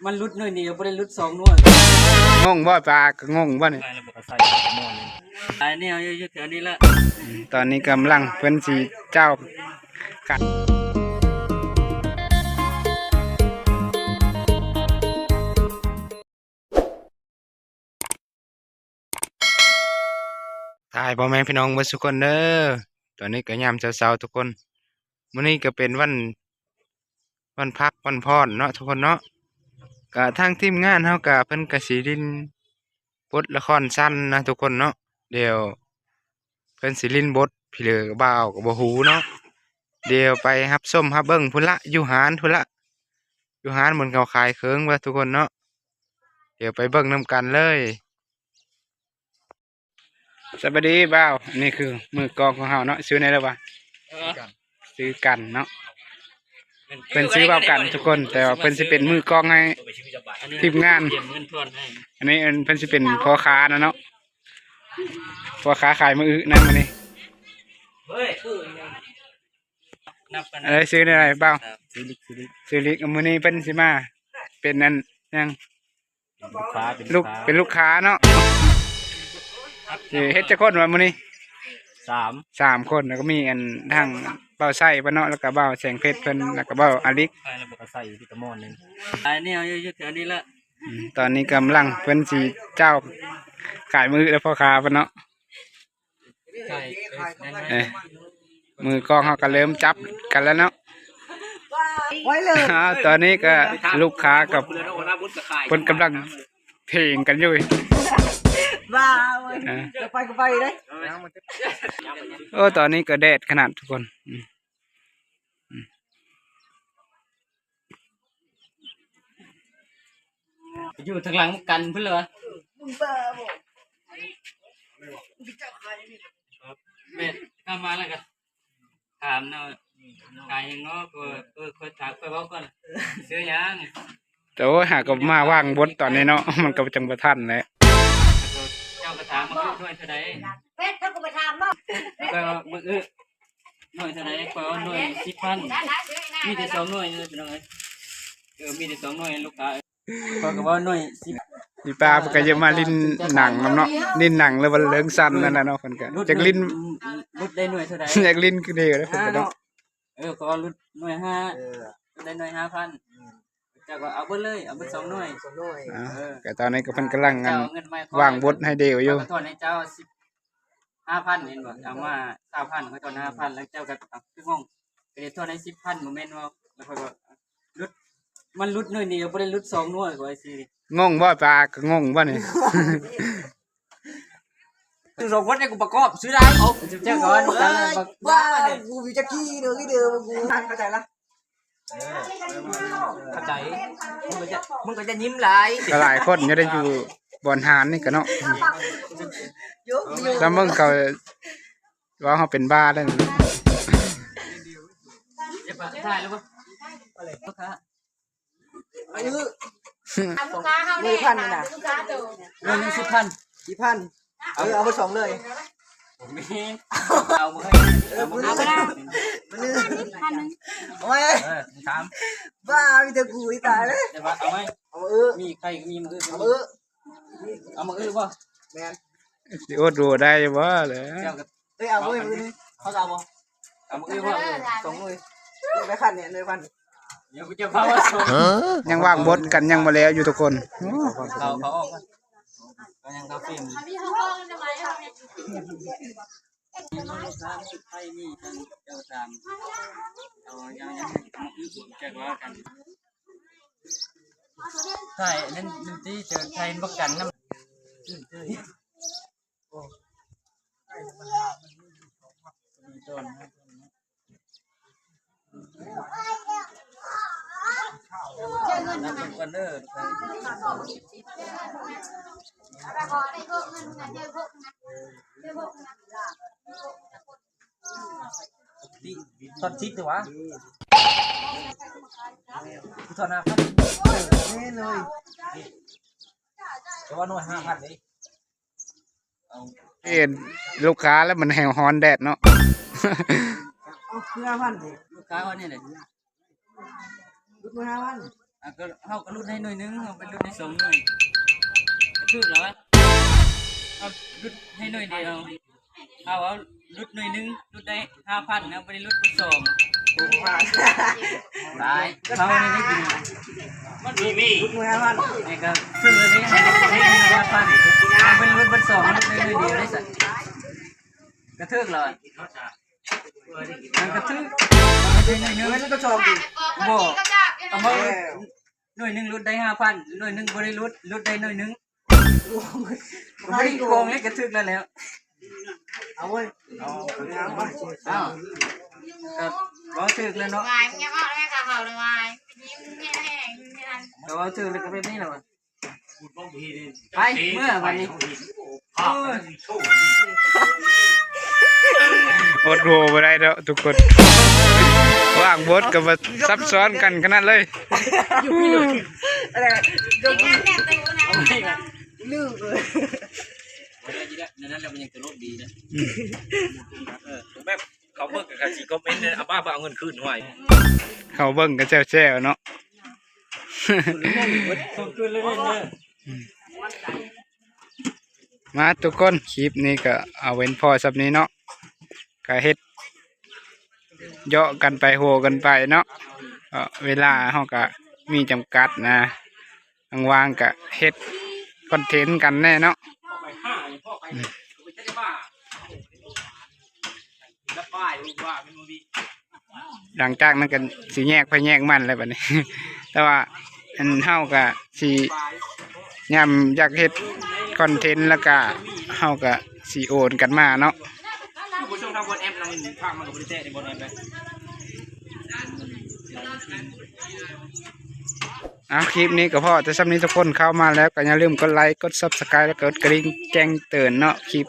ມັນຫຼຸດໜ້ອຍດຽວ ບໍ່ໄດ້ຫຼຸດສອງໜ່ວຍ. ງົງບໍ່? ປາກໍງົງບໍ່ນີ້? ຕາຍແນວຢູ່ແຖວນີ້ລະ. ຕອນນີ້ກຳລັງເພິ່ນຊິເຈົ້າກັນ. ທັກທາຍພໍ່ແມ່ພີ່ນ້ອງເບິດສູ່ຄົນເດີ. ຕອນນີ້ກໍຍາມເຊົ້າໆທຸກຄົນ. ມື້ນີ້ກໍເປັນວັນ ວັນພັກວັນພອນເນາະທຸກຄົນເນາະ. ກະທາງທີມງານເຮົາກະ ເພິ່ນກະຊິຫຼິ້ນບົດລະຄອນສັ້ນນະທຸກຄົນເນາະ. ດຽວເພິ່ນຊິຫຼິ້ນບົດພີເລີກັບບ່າວກໍບໍ່ຮູ້ເນາະ. ດຽວໄປຮັບຊົມຮັບເບິ່ງພຸ້ນລະ ຢູ່ຮ້ານພຸ້ນລະ ຢູ່ຮ້ານບ່ອນເຂົາຂາຍເຄື່ອງວ່າທຸກຄົນເນາະ. ດຽວໄປເບິ່ງນຳກັນເລີຍ. ສະບາຍດີບ່າວ ອັນນີ້ຄືມືກອງຂອງເຮົາເນາະ. ຊື່ແນວໃດວະ? ເອີ ຊື່ກັນເນາະ. ເພິ່ນຊື່ບ່າວກັນທຸກຄົນ ແຕ່ວ່າເພິ່ນຊິເປັນມືກອງໃຫ້ທີມງານ. ອັນນີ້ເພິ່ນຊິເປັນພໍ່ຄ້ານະເນາະ ພໍ່ຄ້າຂາຍມື້ອຶນະມື້ນີ້. ເອີ ຊື່ແນວໃດບ່າວ? ຊື່ລິກ ຊື່ລິກ ຊື່ລິກ. ມື້ນີ້ເພິ່ນຊິມາເປັນອັນຫຍັງ? ລູກຄ້າ ເປັນລູກ ລູກຄ້າ ເປັນລູກຄ້າເນາະ. ເຮັດຈັກຄົນວະມື້ນີ້? ສາມ ສາມຄົນ. ແລ້ວກໍມີອັນທາງບ່າວໄຊເພິ່ນເນາະ ແລ້ວກໍບ່າວແສງເພັດເພິ່ນ ແລ້ວກໍບ່າວອາລິກ. ຕາຍແນວຢູ່ແຖວນີ້ລະ. ອືມ ຕອນນີ້ກຳລັງເພິ່ນຊິເຈົ້າຂາຍມື້ແລ້ວ ພໍ່ຄ້າເພິ່ນເນາະ. ເອີ ມືກອງເຮົາກໍເລີ່ມຈັບກັນແລ້ວເນາະ. ຕອນນີ້ກໍລູກຄ້າກັບເພິ່ນກຳລັງເຖງກັນຢູ່. ເອີ ໄປກໍໄປເດ້. ໂອ້ ຕອນນີ້ກໍແດດຂະໜາດທຸກຄົນ. ອືມ ອືມ. ໄປຢູ່ທາງຫຼັງກັນພຸ້ນເລີຍ. ແມ່ນ ເຂົ້າມາແລ້ວກໍຖາມເນາະ ຂາຍຫຍັງເນາະ. ເອີ ຂ້ອຍຖາມ ຂ້ອຍເວົ້າກ່ອນ ຊື່ຫຍັງ? ໂອ້ຍ ຫາກໍມາວາງບົດຕອນນີ້ເນາະ ມັນກໍຈັ່ງບໍ່ທັນແຫຼະ. ເຈົ້າກໍຖາມວ່າໜ່ວຍເທົ່າໃດ? ເພິ່ນກໍໄປຖາມເນາະ ຂ້ອຍວ່າມື້ອຶ ໜ່ວຍເທົ່າໃດ? ຂ້ອຍວ່າໜ່ວຍສິບພັນ. ມີແຕ່ສອງໜ່ວຍເດີພີ່ນ້ອງເອີຍ. ເອີ ມີແຕ່ສອງໜ່ວຍ ລູກຄ້າ. ຂ້ອຍກໍວ່າໜ່ວຍສິບ. ອີປ້າເພິ່ນກໍຢາກມາຫຼິ້ນໜັງນຳເນາະ ຫຼິ້ນໜັງແລ້ວມັນເລື່ອງສັ້ນນັ້ນແຫຼະເນາະ. ເພິ່ນກໍຢາກຫຼິ້ນ ຫຼຸດໄດ້ໜ່ວຍເທົ່າໃດ? ຢາກຫຼິ້ນຄືເດີເດ້ເພິ່ນກໍເນາະ. ເອີ ກໍຫຼຸດໜ່ວຍຫ້າ. ເອີ ຫຼຸດໄດ້ໜ່ວຍຫ້າພັນ. ເຈົ້າກໍເອົາເບິດເລີຍ ເອົາເບິດສອງໜ່ວຍ ສອງໜ່ວຍ. ເອີ ກໍຕອນນີ້ກໍເພິ່ນກຳລັງ ເຈົ້າເອົາເງິນມາໃຫ້ຂ້ອຍ ວາງບົດໃຫ້ເດວຢູ່. ຂ້ອຍກໍຖອນໃຫ້ເຈົ້າສິບຫ້າພັນ ແມ່ນບໍ່? ເອົາມາຊາວພັນ ຂ້ອຍຖອນຫ້າພັນ ແລ້ວເຈົ້າກໍ ເອົ້າ ຄືງົງ ກໍໄດ້ຖອນໃຫ້ສິບພັນ ບໍ່ແມ່ນບໍ່? ແລ້ວຂ້ອຍກໍຫຼຸດ ມັນຫຼຸດໜ້ອຍດຽວ ບໍ່ໄດ້ຫຼຸດສອງໜ່ວຍ ຂ້ອຍຊິ ງົງບໍ່? ປາກໍງົງບໍ່ນີ້? ສອງຄົນນີ້ກູປະກອບຊື້ໄດ້. ເອົາ ເຈົ້າກ່ອນ ເອີຍ ບ້າ ກູມີຈັກຂີ້ເດີ ອີເດີ ກູເຂົ້າໃຈລະ. ເອີ ເຂົ້າໃຈ. ມຶງກໍຈະ ມຶງກໍຈະຍິ້ມຫຼາຍ. ກໍຫຼາຍຄົນຢູ່ໄດ້ຢູ່ບ່ອນຮ້ານນີ້ກໍເນາະ. ແລ້ວມຶງເຂົາວ່າເຮົາເປັນບ້າແລ້ວ. ເອີ ລູກຄ້າເຮົາແນ່ ລູກຄ້າໂຕ ໜ່ວຍໜຶ່ງສິບພັນ. ສິບພັນ. ເອີ ເອົາເບິດສອງໜ່ວຍ. ເອົາມາ ເອົາມາ ເອົາມາ ພັນໜຶ່ງ. ໂອ້ຍ ເອີ ຖາມ ບ້າ ມີແຕ່ກູຕາຍເລີຍ. ເອົາມາ ເອົາມາ. ມີໃຄ ມີມື້ ເອົາມາ ເອົາມາ ເອົາມາບໍ່? ແມ່ນ. ຊິອົດຮູ້ໄດ້ບໍ່ແຫຼະ? ເຈົ້າກໍ ເອີຍ ເອົາເວີຍ ມື້ນີ້ເຂົາເອົາບໍ່? ເອົາມື້ອື່ນບໍ່? ສອງມື້ ໄດ້ພັນນີ້ ໄດ້ພັນ. ຍັງວາງບົດກັນຍັງບໍ່ແລ້ວຢູ່ທຸກຄົນ. ເຂົາ ເຂົາອອກ ກໍຍັງເຂົາຟິມ. ຖ່າຍນັ້ນ ນັ້ນຕິ ເຈົ້າຖ່າຍເຫັນບັກກັນນຳ. ຕອນຊິດຕິວະ ຄືຕອນຫ້າພັນ ເອີ ແນ່ເລີຍ. ແຕ່ວ່າໜ່ວຍຫ້າພັນເດ້. ເຫັນລູກຄ້າແລ້ວມັນແຮງຮ້ອນແດດເນາະ. ເອົາຄືຫ້າພັນເດ້ ລູກຄ້າວ່າແນວໃດ? ຫຼຸດມາຫ້າພັນ. ອ່າ ກໍເຮົາກໍຫຼຸດໃຫ້ໜ່ວຍໜຶ່ງ ເຮົາໄປຫຼຸດໃຫ້ສອງໜ່ວຍ ຖືກແລ້ວວະ. ເຮົາຫຼຸດໃຫ້ໜ່ວຍດຽວ ເຮົາເອົາຫຼຸດໜ່ວຍໜຶ່ງ ຫຼຸດໄດ້ຫ້າພັນ ເຮົາບໍ່ໄດ້ຫຼຸດເປັນສອງ. ຕາຍ ເຮົານີ້ໄດ້ກິນ ມີ ມີ ຫຼຸດໜ່ວຍຫ້າພັນ ນີ້ກໍຖືກແລ້ວນີ້ ໃຫ້ຫຼຸດໃຫ້ຫ້າພັນ ເຮົາໄປຫຼຸດເປັນສອງ ເຮົາຫຼຸດໄດ້ໜ່ວຍດຽວໄດ້ຊັ້ນ ກໍຖືກແລ້ວ. ມັນກໍຖືກ ເງິນກໍຊອງ ບໍ່ ກໍເຮົາໜ່ວຍໜຶ່ງຫຼຸດໄດ້ຫ້າພັນ ໜ່ວຍໜຶ່ງບໍ່ໄດ້ຫຼຸດ ຫຼຸດໄດ້ໜ່ວຍໜຶ່ງ ກໍບໍ່ໄດ້ໂກງເລີຍ ກໍຖືກແລ້ວແຫຼະ. ເອົາເວີຍ ເອົາ ເອົາ ກໍເວົ້າຖືກແລ້ວເນາະ ວາຍ ຍັງເວົ້າແລ້ວກໍເຮົາເລີຍ ວາຍ ຍິ້ມແຮງໆ ກໍເວົ້າຖືກແລ້ວ ກໍແບບນີ້ແຫຼະ. ໄປເມືອບັດນີ້ ໂອ້ຍ ອົດຫົວບໍ່ໄດ້ເນາະທຸກຄົນ ວາງບົດກໍມາຊັບຊ້ອນກັນຂະໜາດເລີຍ. ລືມ ນັ້ນແຫຼະ ມັນຍັງຕະຫຼົກດີນະ ອືມ ເອີ ແບບ ເຂົາເບິ່ງກໍຊິຄອມເມັນ ເອົາມາບໍ່ເອົາເງິນຄືນ ຫ້ວຍ ເຂົາເບິ່ງກໍແຊວໆເນາະ. ມາທຸກຄົນ ຄລິບນີ້ກໍເອົາເວັ້ນພໍສ່ຳນີ້ເນາະ ກໍເຮັດເຍາະກັນໄປ ໂຫກັນໄປເນາະ ເວລາເຮົາກໍມີຈຳກັດນະ. ວ່າງໆກະເຮັດຄອນເທັນກັນແດ່ເນາະ ອືມ ຫຼັງຈາກນັ້ນກະຊິແຍກໃຜແຍກມັນແລ້ວບັດນີ້ ແຕ່ວ່າອັນເຮົາກະຊິ ຍາມຢາກເຮັດຄອນເທັນແລ້ວກະ ເຮົາກະຊິໂອນກັນມາເນາະ. ເອົາ ຄລິບນີ້ກໍພໍແຕ່ສ່ຳນີ້ທຸກຄົນ ເຂົ້າມາແລ້ວກໍຢ່າລືມກົດໄລ ກົດ Subscribe ແລະ ກົດກະດິ່ງແຈ້ງເຕືອນເນາະ ຄລິບ